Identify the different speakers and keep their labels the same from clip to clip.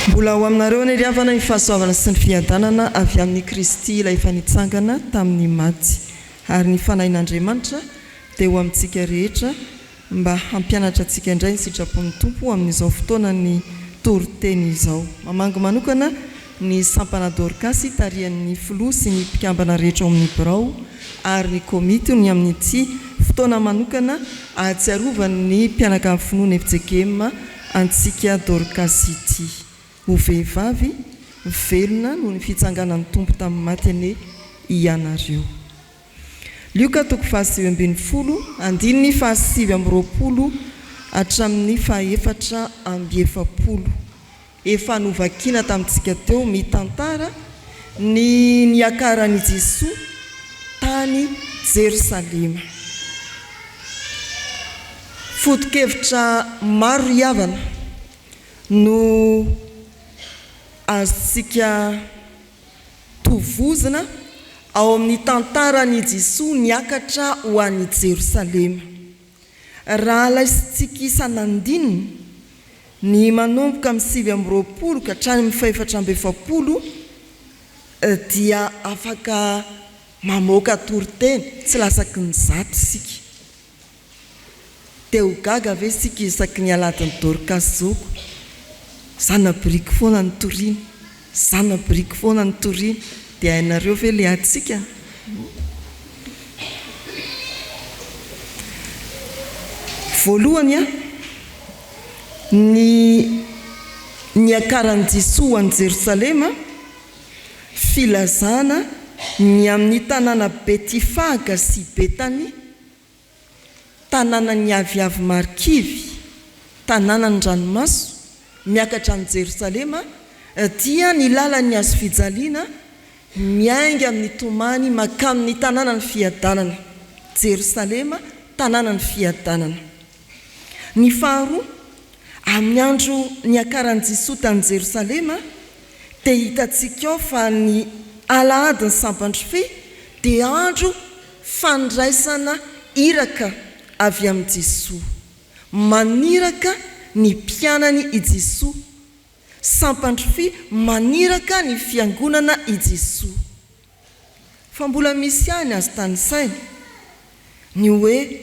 Speaker 1: Mbola ho aminareo anie ry havana ny fahasoavana sy ny fiadanana avy amin'i Kristy ilay efa nitsangana tamin'ny maty. Ary ny Fanahin'Andriamanitra dia ho amintsika rehetra mba hampianatra antsika indray ny sitrapon'ny Tompo amin'izao fotoanan'ny toriteny izao. Mamangy manokana ny sampana Dorkasy tarihan'ny Filoha sy ny mpikambana rehetra ao amin'ny birao ary ny komity ny amin'ity fotoana manokana ahatsiarovan'ny mpianakavy finoana fjkm antsika Dorkasy ity. Ho vehivavy velona noho ny fitsanganan'ny Tompo tamin'ny maty anie ianareo. Lioka toko faha-19, andininy faha-29 hatramin'ny faha-44. Efa novakiana tamintsika teo mitantara ny niakaran'i Jesoa tany Jerosalema. Foto-kevitra maro ry havana no azontsika tovozina ao amin'ny tantaran'i Jesoa niakatra ho any Jerosalema. Raha alaisintsika isan'andininy ny manomboka amin'ny 29 ka hatrany amin'ny faha-44 dia afaka mamoaka toriteny tsy latsaky ny 100 isika. Dia ho gaga ve isika isaky ny alahadin'i Dorcas Zogo? Zana-biriky foana no toriana, zana-biriky foana no toriana. Dia hainareo ve ilay hatsikana? Voalohany, ny niakaran'i Jesoa ho any Jerosalema, filazana ny amin'ny tanàna Betifaga sy Betania, Tanànan'ny aviavy marikivy, tanànan'ny ranomaso, miakatra any Jerosalema, dia ny lalan'ny hazofijaliana, miainga amin'ny tomany mankamin'ny tanànan'ny fiadanana, Jerosalema, tanànan'ny fiadanana. Ny faharoa, amin'ny andro niakaran'i Jesoa tany Jerosalema, dia hitantsika ao fa ny alahadin'ny Sampandrofia dia andro fandraisana iraka avy amin'i Jesoa. Maniraka ny mpianany i Jesoa. Sampandrofia maniraka ny fiangonana i Jesoa. Fa mbola misy ihany azo tanisaina ny hoe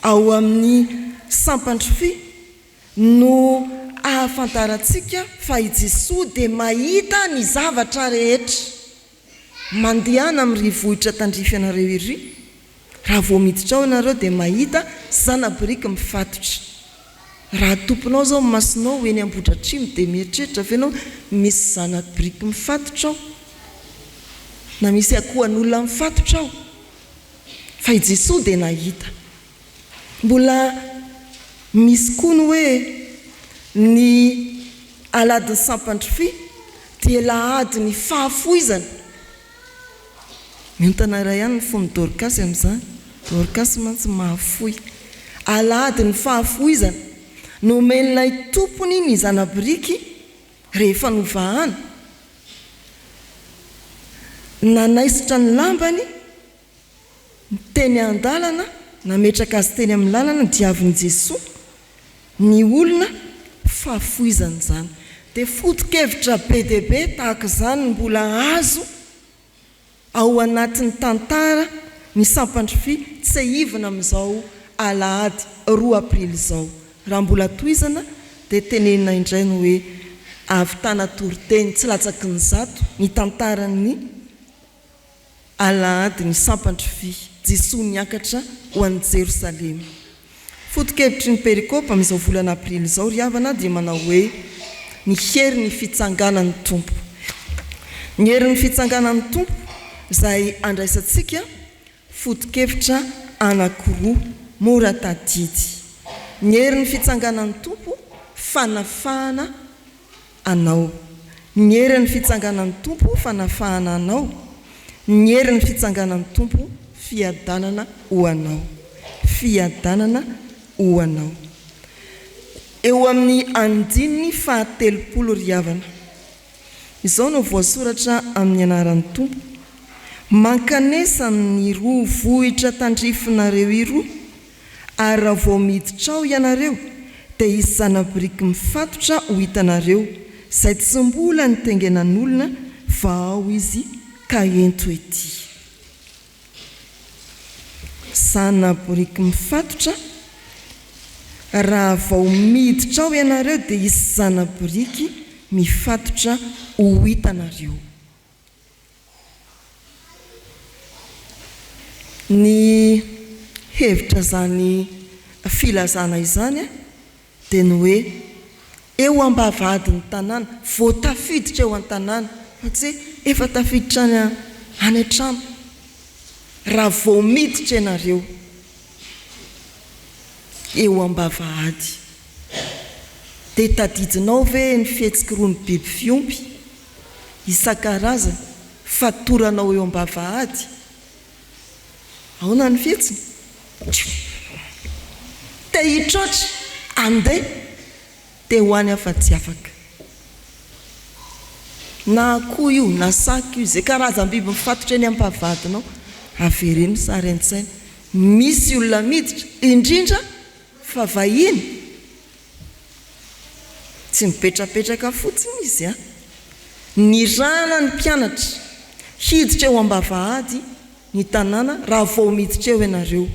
Speaker 1: ao amin'ny Sampandrofia no ahafantarantsika fa i Jesoa dia mahita ny zavatra rehetra. Mandehana amin'iry vohitra tandrify anareo iry, raha vao miditra ao ianareo dia mahita zana-biriky mifatotra. Raha tomponao izao ny masonao eny Ambohidratrimo dia mieritreritra ve ianao misy zana-biriky mifatotra ao? Na misy akohan'olona mifatotra ao? Fa i Jesoa dia nahita. Mbola misy koa ny hoe ny alahadin'ny sampandrofia dia lahadin'ny fahafoizana. Miontana iray ihany ny fon'i Dorkasy amin'izany. Dorkasy mantsy mahafoy. Alahadin'ny fahafoizana. Nomen'ilay tompony ny zana-biriky rehefa novahana. Nanaisotra ny lambany. Teny an-dalana, nametraka azy teny amin'ny lalana diavin'i Jesoa ny olona, fahafoizana izany. Dia foto-kevitra be dia be tahaka izany no mbola azo ao anatin'ny tantara ny sampandrify tsiahivina amin'izao alahady roa aprily izao. Raha mbola tohizana dia tenenina indray ny hoe ahavitana toriteny tsy latsaky ny 100 ny tantaran'ny Alahady ny sampandrofia, Jesoa niakatra ho any Jerosalema. Foto-kevitry ny perikopa amin'izao volana aprily izao ry havana dia manao hoe, Ny herin'ny fitsanganan'ny Tompo. Ny herin'ny fitsanganan'ny Tompo izay andraisantsika foto-kevitra anankiroa mora tadidy. Ny herin'ny fitsanganan'ny Tompo, fanafahana anao. Ny herin'ny fitsanganan'ny Tompo fanafahana anao, ny herin'ny fitsanganan'ny Tompo fiadanana ho anao. Fiadanana ho anao. Eo amin'ny andininy fahatelopolo ry havana. Izao no voasoratra amin'ny anaran'ny Tompo, Mankanesa amin'iroa vohitra tandrifinareo iroa, Ary raha vao miditra ao ianareo, dia hisy zana-biriky mifatotra ho hitanareo, izay tsy mbola nitengenan'olona, vahao izy ka ento ety. Zana-boriky mifatotra, Raha vao miditra ao ianareo dia hisy zana-boriky mifatotra ho hitanareo. Ny hevitra izany filazana izany dia ny hoe eo am-bavahadin'ny tanàna, vao tafiditra eo an-tanàna, fa tsy hoe efa tafiditra any any an-trano, raha vao miditra ianareo eo am-bavahady. Dia tadidinao ve ny fihetsik'irony biby fiompy isan-karazany fatoranao eo am-bavahady? Ahoana ny fihetsiny? Tchiou! Te hitroatra, andeha! Te ho any aho fa tsy afaka. Na akoho io, na saka io, izay karazam-biby mifatotra eny am-bavahadinao, avereno sary an-tsaina. Misy olona miditra, indrindra fa vahiny. Tsy mipetrapetraka fotsiny izy an! Nirahana ny mpianatra hiditra eo am-bavahady ny tanàna, raha vao miditra eo ianareo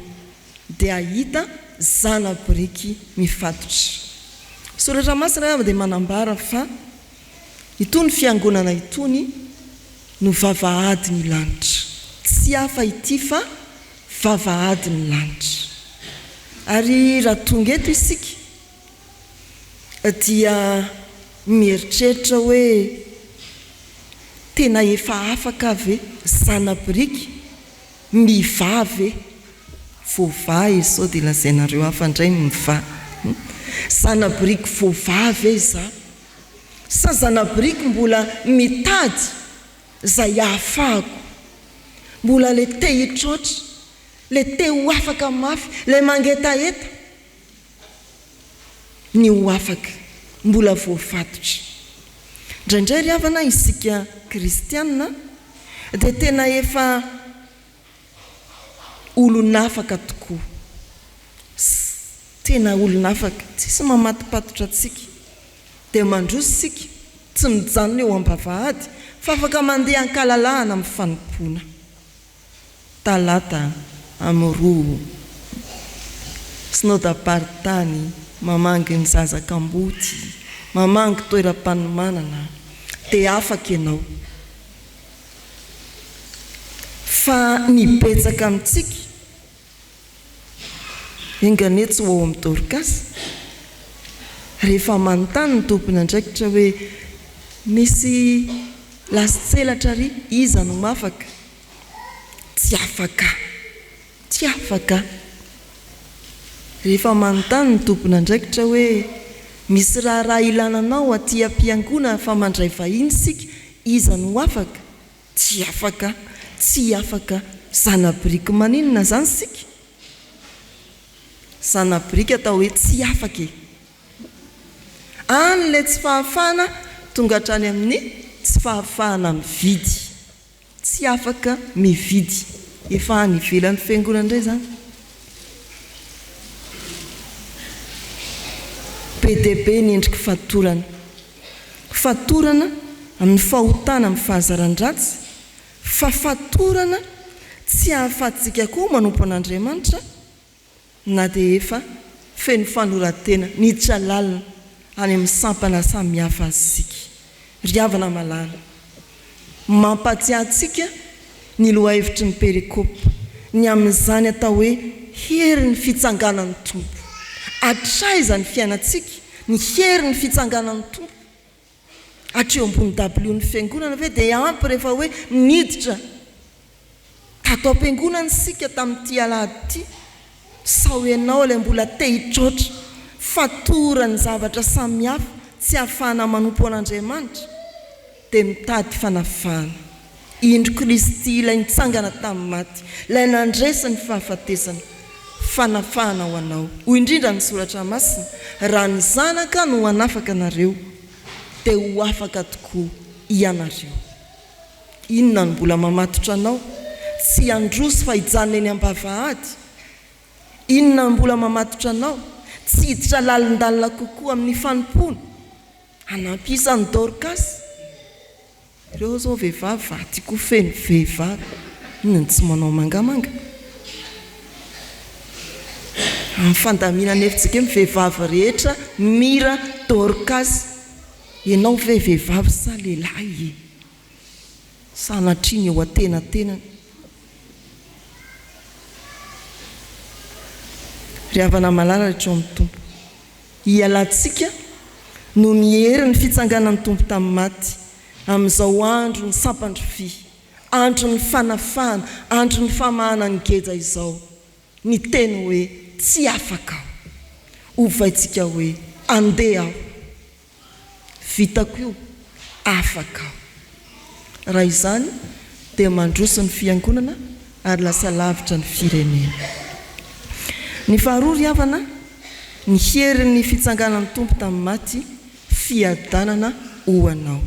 Speaker 1: dia hahita zana-biriky mifatotra. Soratra Masina angamba dia manambara fa itony fiangonana itony no vavahady ny lanitra. Tsy hafa ity fa vavahady ny lanitra. Ary raha tonga eto isika dia mieritreritra hoe tena efa afaka aho ve? Zana-biriky mivaha ve? Voavaha e sao dia lazainareo hafa indray ny mivaha. Zana-biriky voavaha ve izaho? Sa zana-biriky mbola mitady izay hahafahako? Mbola ilay te hitroatra, ilay te ho afaka mafy, ilay mangetaheta ny ho afaka, mbola voafatotra. Indraindray ry havana isika kristiana dia tena efa olon'afaka tokoa. Tena olon'afaka, tsisy mamatopatotra antsika. Dia mandroso isika, tsy mijanona eo am-bavahady fa afaka mandeha an-kalalahana amin'ny fanompoana. Talata, Amoroho. Synodam-paritany, mamangy ny zaza kamboty, mamangy toeram-panomanana, dia afaka ianao. Fa ny betsaka amintsika, enga anie tsy ho ao amin'ny Dorcas, rehefa manontany ny tompon'andraikitra hoe misy lasitselatra ary iza no mafaka? Tsy afaka, tsy afaka. Rehefa manontany ny tompon'andraikitra hoe misy raharaha ilana anao aty am-piangonana fa mandray vahiny isika, iza no afaka? Tsy afaka, tsy afaka, zana-biriky maninona zany isika? Zana-biriky atao hoe tsy afaka e! Any ilay tsy fahafahana tonga hatrany amin'ny tsy fahafahana mividy. Tsy afaka mividy. Efa any ivelan'ny fiangonana indray izany. Be dia be ny endriky fatorana. Fatorana amin'ny fahotana amin'ny fahazaran-dratsy, fa fatorana tsy ahafahantsika koa manompo an'Andriamanitra na dia efa feno fanoran-tena niditra lalina any amin'ny sampana samihafa aza isika. Ry havana malala, mampahatsiahy antsika ny lohahevitry ny perikopa ny amin'izany atao hoe herin'ny fitsanganan'ny Tompo. Hatraiza ny fiainantsika ny herin'ny fitsanganan'ny Tompo? Hatreo ambony dabilion'ny fiangonana ve dia ampy rehefa hoe niditra tato am-piangonana isika tamin'ity alahady ity? Sao ianao ilay mbola te hitroatra fatoran'ny zavatra samihafa tsy ahafahana manompo an'Andriamanitra dia mitady fanafahana. Indro Kristy ilay nitsangana tamin'ny maty, ilay nandresy ny fahafatesana. Fanafahana ho anao. Hoy indrindra ny Soratra Masina, Raha ny Zanaka no hanafaka anareo, dia ho afaka tokoa ianareo. Inona no mbola mamatotra anao tsy handroso fa hijanona eny am-bavahady? Inona no mbola mamatotra anao tsy hiditra lalindalina kokoa amin'ny fanompoana? Hanampy isa an'i Dorcas. Ireo zao vehivavy fa aty koa feno vehivavy. Inona no tsy manao mangamanga? Amin'ny fandaminana fjkm vehivavy rehetra mira Dorcas. Ianao ve vehivavy sa lehilahy e? Sanatria ny eo antenatenany. Ry havana malala ry Trano Tompo. Hialantsika noho ny herin'ny fitsanganan'ny Tompo tamin'ny maty, amin'izao andron'ny sampandrofia, andron'ny fanafahana, andron'ny famahana ny geja izao, ny teny hoe tsy afaka aho. Ovaintsika hoe andeha aho. Vitako io, afaka aho. Raha izany dia mandroso ny fiangonana ary lasa lavitra ny firenena. Ny faharoa ry havana, ny herin'ny fitsanganan'ny Tompo tamin'ny maty, fiadanana ho anao.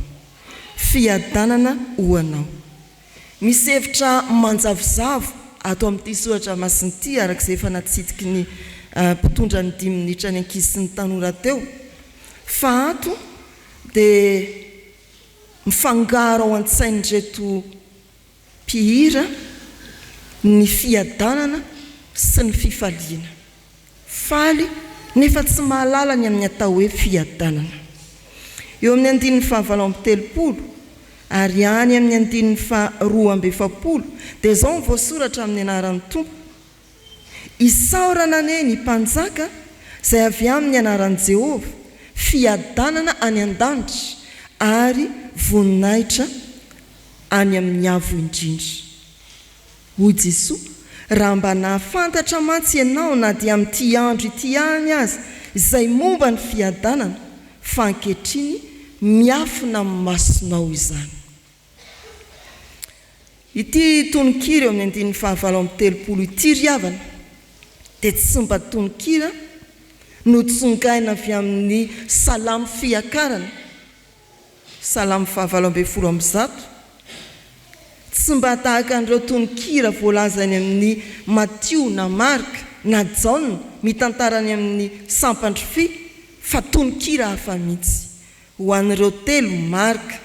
Speaker 1: Fiadanana ho anao. Misy hevitra manjavozavo ato amin'ity soratra masina ity araka izay efa natsidiky ny mpitondra ny dimy minitra ny ankizy sy ny tanora teo fa ato dia mifangaro ao an-tsain'ireto mpihira ny fiadanana sy ny fifaliana. Faly nefa tsy mahalala ny amin'ny atao hoe fiadanana. Eo amin'ny andininy faha-38 ary any amin'ny andininy faha-42 dia izao no voasoratra amin'ny anaran'ny Tompo, Isaorana anie ny Mpanjaka izay avy amin'ny anaran'i Jehovah, fiadanana any an-danitra ary voninahitra any amin'ny Avo Indrindra. Hoy Jesoa, Raha mba nahafantatra mantsy ianao na dia amin'ity andro ity ihany aza izay momba ny fiadanana, fa ankehitriny miafina amin'ny masonao izany. Ity tononkira eo amin'ny andininy fahavalo amby 30 ity ry havana dia tsy mba tononkira notsongaina avy amin'ny Salamo fiakarana, Salamo fahavalo 118, Tsy mba tahaka an'ireo tononkira voalaza any amin'ny Matio na Marka na Jaona mitantara ny amin'ny sampandrofia fa tononkira hafa mihitsy. Ho an'ireo telo, Marka,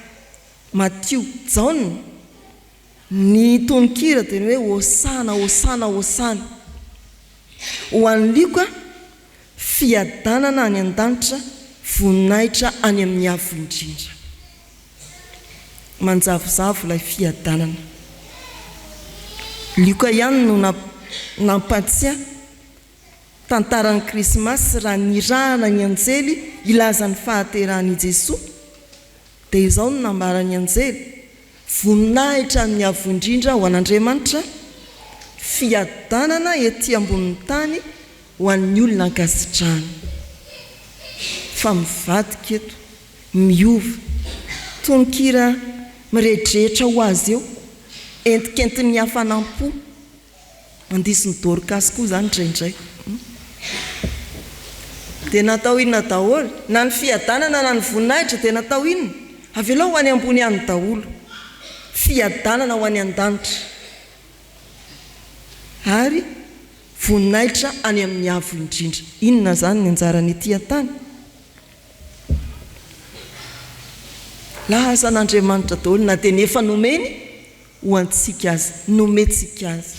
Speaker 1: Matio, Jaona, ny tononkira dia ny hoe Hosana, Hosana, Hosana. Ho an'i Lioka, fiadanana any an-danitra, voninahitra any amin'ny Avo Indrindra. Manjavozavo ilay fiadanana. Lioka ihany no nampatsiahy tantaran'ny Krismasy raha nirahana ny anjely hilaza ny fahaterahan' i Jesoa, dia izao no nambaran'ny anjely, Voninahitra amin'ny Avo Indrindra ho an'Andriamanitra, fiadanana ety ambonin'ny tany ho an'ny olona ankasitrahany. Fa mivadika eto, miova, tononkira miredretra ho azy eo, entinkentin'ny hafanam-po. Mandiso ny Dorcas koa izany indraindray. Dia natao inona daholo? Na ny fiadanana na ny voninahitra dia natao inona? Avelao ho any ambony any daholo. Fiadanana ho any an-danitra. Ary voninahitra any amin'ny avo indrindra. Inona izany ny anjarany ety an-tany? Lazan'Andriamanitra daholo na dia ny efa nomeny ho antsika aza, nomentsika aza.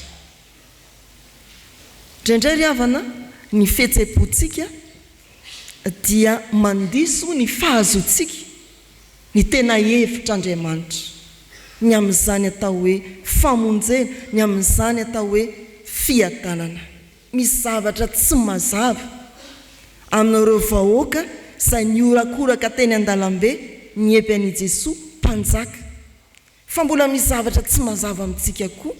Speaker 1: Indraindray ry havana, ny fihetseham-pontsika dia mandiso ny fahazoantsika ny tena hevitr'Andriamanitra, ny amin'izany atao hoe famonjena, ny amin'izany atao hoe fiadanana. Misy zavatra tsy mazava amin'ireo vahoaka izay nihorakoraka teny an-dalambe niepy an'i Jesoa Mpanjaka. Fa mbola misy zavatra tsy mazava amintsika koa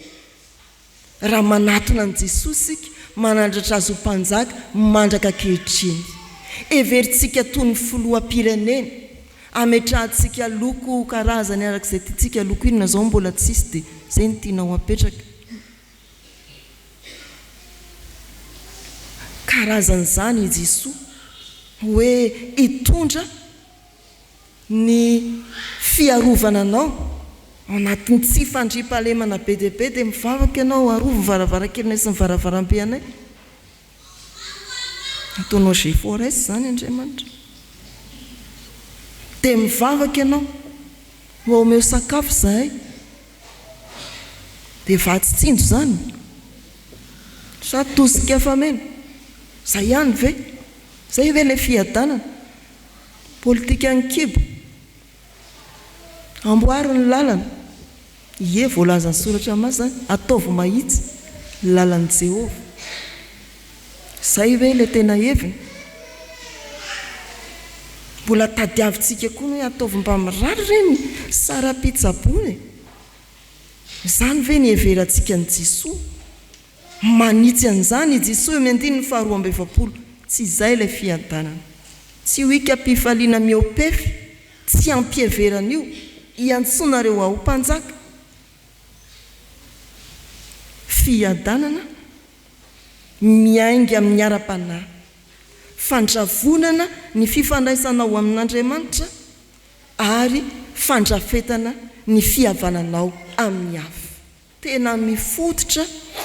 Speaker 1: raha manatona an'i Jesoa isika, manandratra Azy ho Mpanjaka mandraka ankehitriny. Heverintsika toy ny filoham-pirenena, ametrahantsika loko karazany araka izay tiantsika, loko inona izao mbola tsisy dia izay no tianao apetraka. Karazan'izany i Jesoa, hoe hitondra ny fiarovana anao ao anatin'ny tsy fandriampahalemana be dia be dia mivavaka ianao arovy ny varavarankelinay sy ny varavarambe anay. Ataonao G-Forest izany Andriamanitra. Dia mivavaka ianao, mba omeo sakafo izahay. Dia vatsy tsinjo izany? Sa tosika fameno? Izay ihany ve? Izay ve ilay fiadanana? Politikan'ny kibo. Amboary ny lalana. Ie, voalazan'ny Soratra Masina, Ataovy mahitsy ny lalan'i Jehovah. Izay ve ilay tena heviny? Mbola tadiavintsika koa ny hoe ataovy mba mirary re ny saram-pitsaboana e! Izany ve ny iheverantsika an'i Jesoa? Manitsy an'izany i Jesoa eo amin'ny andininy faha 42, tsy izay ilay fiadanana. Tsy ho hikam-pifaliana mihoa-pefy, tsy ampiheverana io, iantsoanareo aho mpanjaka. Fiadanana miainga amin'ny ara-panahy, fandravonana ny fifandraisanao amin'Andriamanitra ary fandrafetana ny fihavananao amin'ny hafa. Tena mifototra,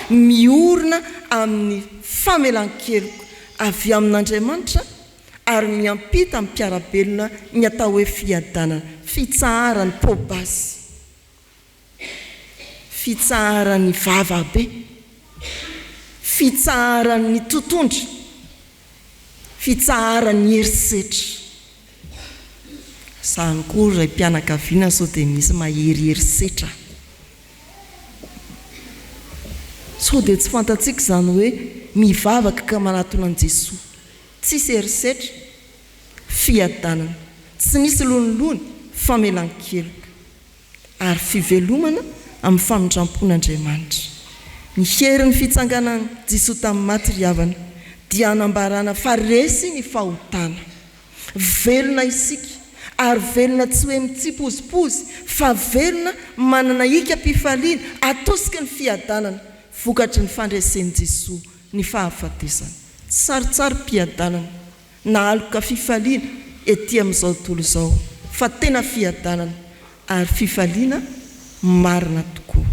Speaker 1: miorina amin'ny famelan-keloka avy amin'Andriamanitra ary miampita amin'ny mpiara-belona ny atao hoe fiadanana, fitsaharan'ny poa-basy, fitsaharan'ny vava be, fitsaharan'ny totondry, fitsaharan'ny herisetra. Zany koa ry raim-pianakaviana sao dia misy mahery herisetra. Sao dia tsy fantatsika izany hoe mivavaka ka manatona an'i Jesoa. Tsisy herisetra, fiadanana, tsy misy lonilony, famelan-keloka. Ary fivelomana amin'ny famindrampon'Andriamanitra. Ny herin'ny fitsanganan'i Jesoa tamin'ny maty ry havana dia anambarana fa resy ny fahotana. Velona isika, ary velona tsy hoe mitsipozipozy, fa velona manana hikam-pifaliana, atosiky ny fiadanana, vokatry ny fandresen'i Jesoa ny fahafatesana. Tsy sarintsarim-piadanana, na aloka fifaliana ety amin'izao tontolo izao, fa tena fiadanana ary fifaliana marina tokoa.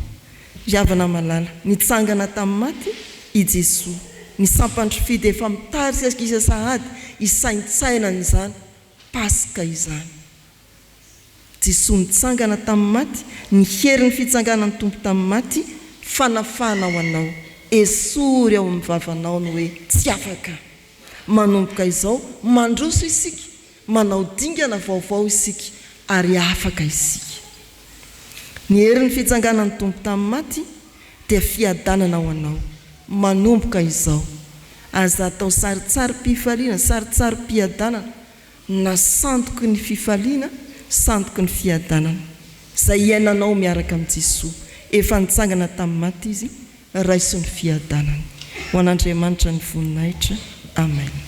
Speaker 1: Ry havana malala, nitsangana tamin'ny maty i Jesoa. Ny sampan-drifidy efa mitarika antsika sahady hisaintsaina an'izany Paska izany. Jesoa nitsangana tamin'ny maty, ny herin'ny fitsanganan'ny Tompo tamin'ny maty, fanafahana ho anao. Esory ao amin'ny vavanao ny hoe tsy afaka. Manomboka izao, mandroso isika, manao dingana vaovao isika ary afaka isika. Ny herin'ny fitsanganan'ny Tompo tamin'ny maty dia fiadanana ho anao, manomboka izao. Aza atao sarintsarim-pifaliana, sarintsarim-piadanana, na sandoky ny fifaliana, sandoky ny fiadanana. Izay iainanao miaraka amin'i Jesoa. Efa nitsangana tamin'ny maty Izy, raiso ny fiadanany. Ho an'Andriamanitra ny voninahitra. Amen.